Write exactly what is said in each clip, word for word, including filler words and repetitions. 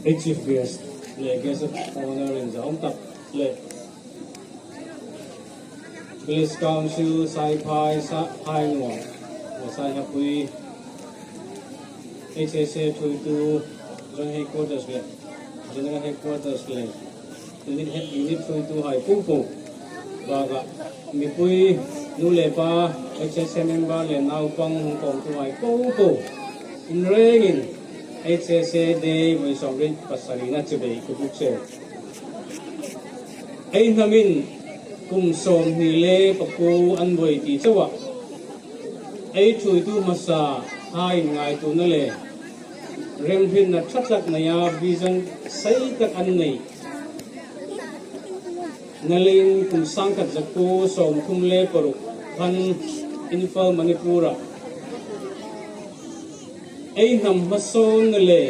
Chief Guest le Guest of Honor inzawm tak le Village Council Saiphai, Sa Phainuam, Saiphaipuii, H S A thuoitu, Joint Headquarters le General Headquarters le unit, unit thuoituhai popo bakah mipui, nu le pa, H S A member le naupang hung kawmtuhai popo in rengin H S A Day vawi sawmriet pasarina chibai ka buk cheu. Ei hnamin kum sawmhni le pakuo an buoi ti chauha ei thuoitu hmasahai ngaituona le remhrietna ṭha tak neia vision sei tak an nei. Nalin kum sangkhat zakuo sawmthum le paruk khan Imphal, Manipur-a ei hnam hmasawnna le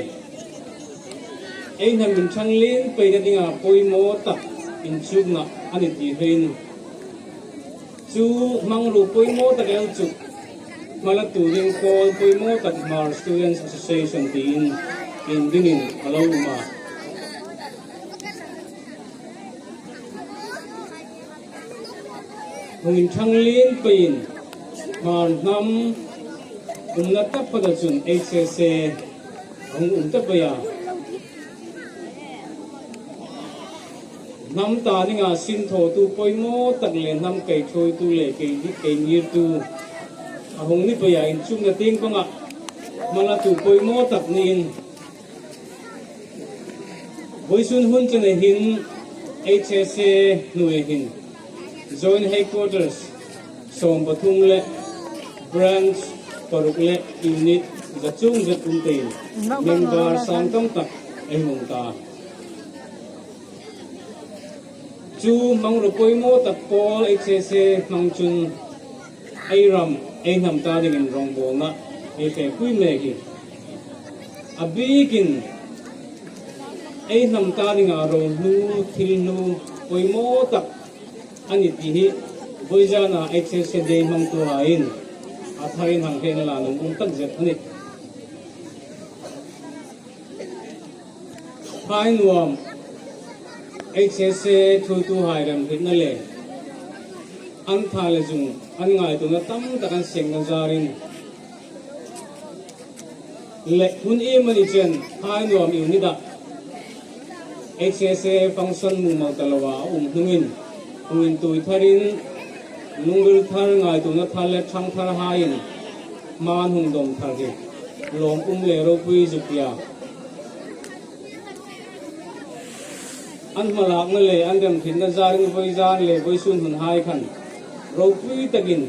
ei hnam inṭhang lien peina dinga poimaw tak inchukna a ni ti hrein, chu hmangruo poimaw tak el chu hmalatu ding pawl poimaw tak Hmar Students Association tiin indingin a lo um a. Hung inṭhang lien peiin Hmar hnam umna taphawta chun H S A hung um ta pei a. Hnam ta dinga sinthawtu poimaw tak le hnam kei thuoitu le kei, kei ngirtu a hung ni pei a, inchukna tieng panga hmalatu poimaw tak niin, vawisun hun chena hin H S A hnuoia hin Joint Headquarters sawm pathum le branch paruk le unit za chung zet um tein member sang tam tak ei hmang ta. Chu hmangruo poimaw tak pawl H S A hmang chun ei ram, ei hnam ta dingin rawngbawlna ei fepui mek hi a bikin ei hnam ta dinga ro hnu, thil hnu poimaw tak a ni ti hi vawizana H S A Day hmangtuhaiin a tharin hang hre inla nuom um tak zet a nih. Phainuam H S A thuoituhai remhrietna le an tha le zung, an ngaituona tam tak an sengna zarin, le hun iemani chen Phainuam unit-a H S A function mumal ta loa a um hnungin, hung intui tharin, lungril thar, ngaituona thar le ṭhang tharhaiin hma an hung dawm thar hi lawm um le ropui zuk tia an hmalakna le an remhrietna zarin vawizan le vawisun hunhai khan ropui takin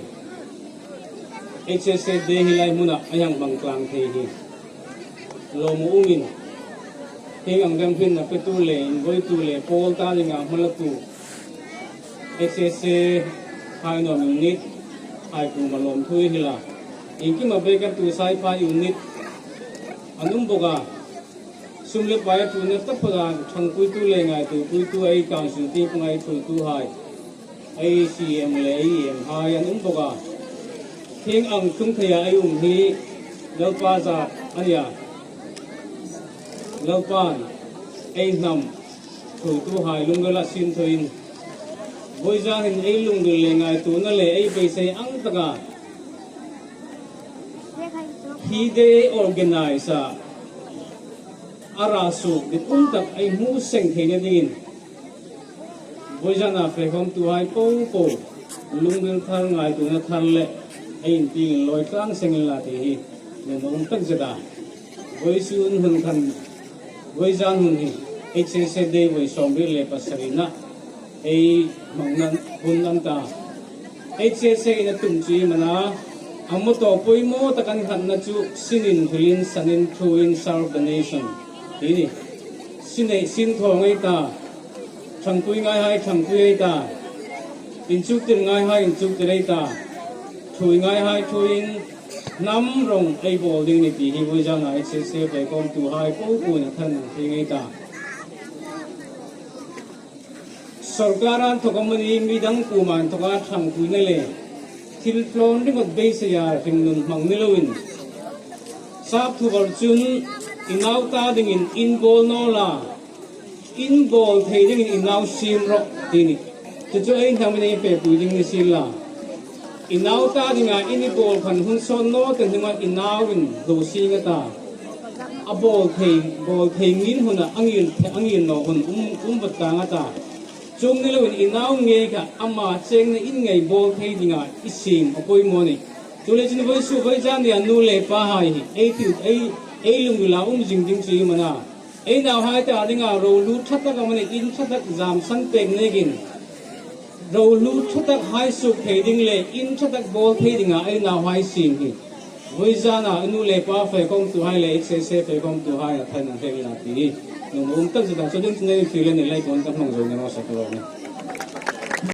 H S A Day hi lai hmuna a hang hmang tlang thei hi lawm umin, hieng ang remhrietna petu le invawitu le pawl ta dinga hmalatu H S A Phainuam unit hai kuoma lawmthu ei hril a. Iengkima beikar tu Saiphai unit an um bawk a. Sum le pai a ṭulna taphawta ṭhangpuitu le ngaituopuitu, ei council tieng panga ei thuoituhai, ei C M le ei E M hai an um bawk a. Hieng ang tlung theia ei um hi Lalpa zat a nih a. Lalpan ei hnam thuoituhai lungrila sinthawiin vawizanin ei lungril le ngaituona le ei beisei ang taka hi day organize-a a ra suok dik um tak ei hmu seng theina dingin vawizana fe khawmtuhai popo lungril thar, ngaituona thar le ei inpieng inlawi tlang seng inla ti hi nuom a um tak zet a. Vawisun hun khan, vawizan hun hi H S A Day vawi sawmriet le pasarina ei hmangna hun a ni ta. H S A-in a tum chu iem a na, a motto poimaw tak a ni khatna chu sinin, hrilin, sanin, thuoiin, serve the nation ti a nih. Sin ei sinthaw ei ta, ṭhangpui ngaihai ṭhangpui ei ta, inchuktir ngaihai inchuktir ei ta, thuoi ngaihai thuoiin, hnam rawng ei bawl ding a nih ti hi vawizana H S A fe khawmtuhai popoin a tharin hang hrieng ei ta. Sawrkar inthawk amanih, midang kuoma inthawka ṭhangpuina le thil tlawn ringawt beiseia hringnun hmang ni loin, sap thuvar chun I nau ta dingin in bawl naw la, in bawl thei dingin i nau siem rawh ti ni. Chu chu ei hnam ei pepui ding ni sienla. I nau ta dinga in i bawl khan hun sawt naw te hnunga i nauin lo sing a ta. A bawl thei, bawl thei ngin huna a ngin, a ngin naw hun um, um vat tang a ta. Chuong ni loin i nau ngei kha ama chengna in ngei bawl thei dinga i siem a poimaw ni. Chuleiin vawisun vawisun nia nu le pahai hi ei ti, ei, ei lungrila um zing ding chu ei mana. Ei nauhai ta dinga ro hlu ṭha tak amanih, in ṭha tak zam san pek nekin, ro hlu ṭha tak hai suok thei ding le in ṭha tak bawl thei dinga ei nauhai siem hi. Vawisuna i nu le pa fe khawmtuhai le i sese fe khawmtuhai a thain an hei la ti hi. Nuom um tak zeta chu ding chu nei fie le ni lei kon ka hmang zo ni ma sa ka lo ni.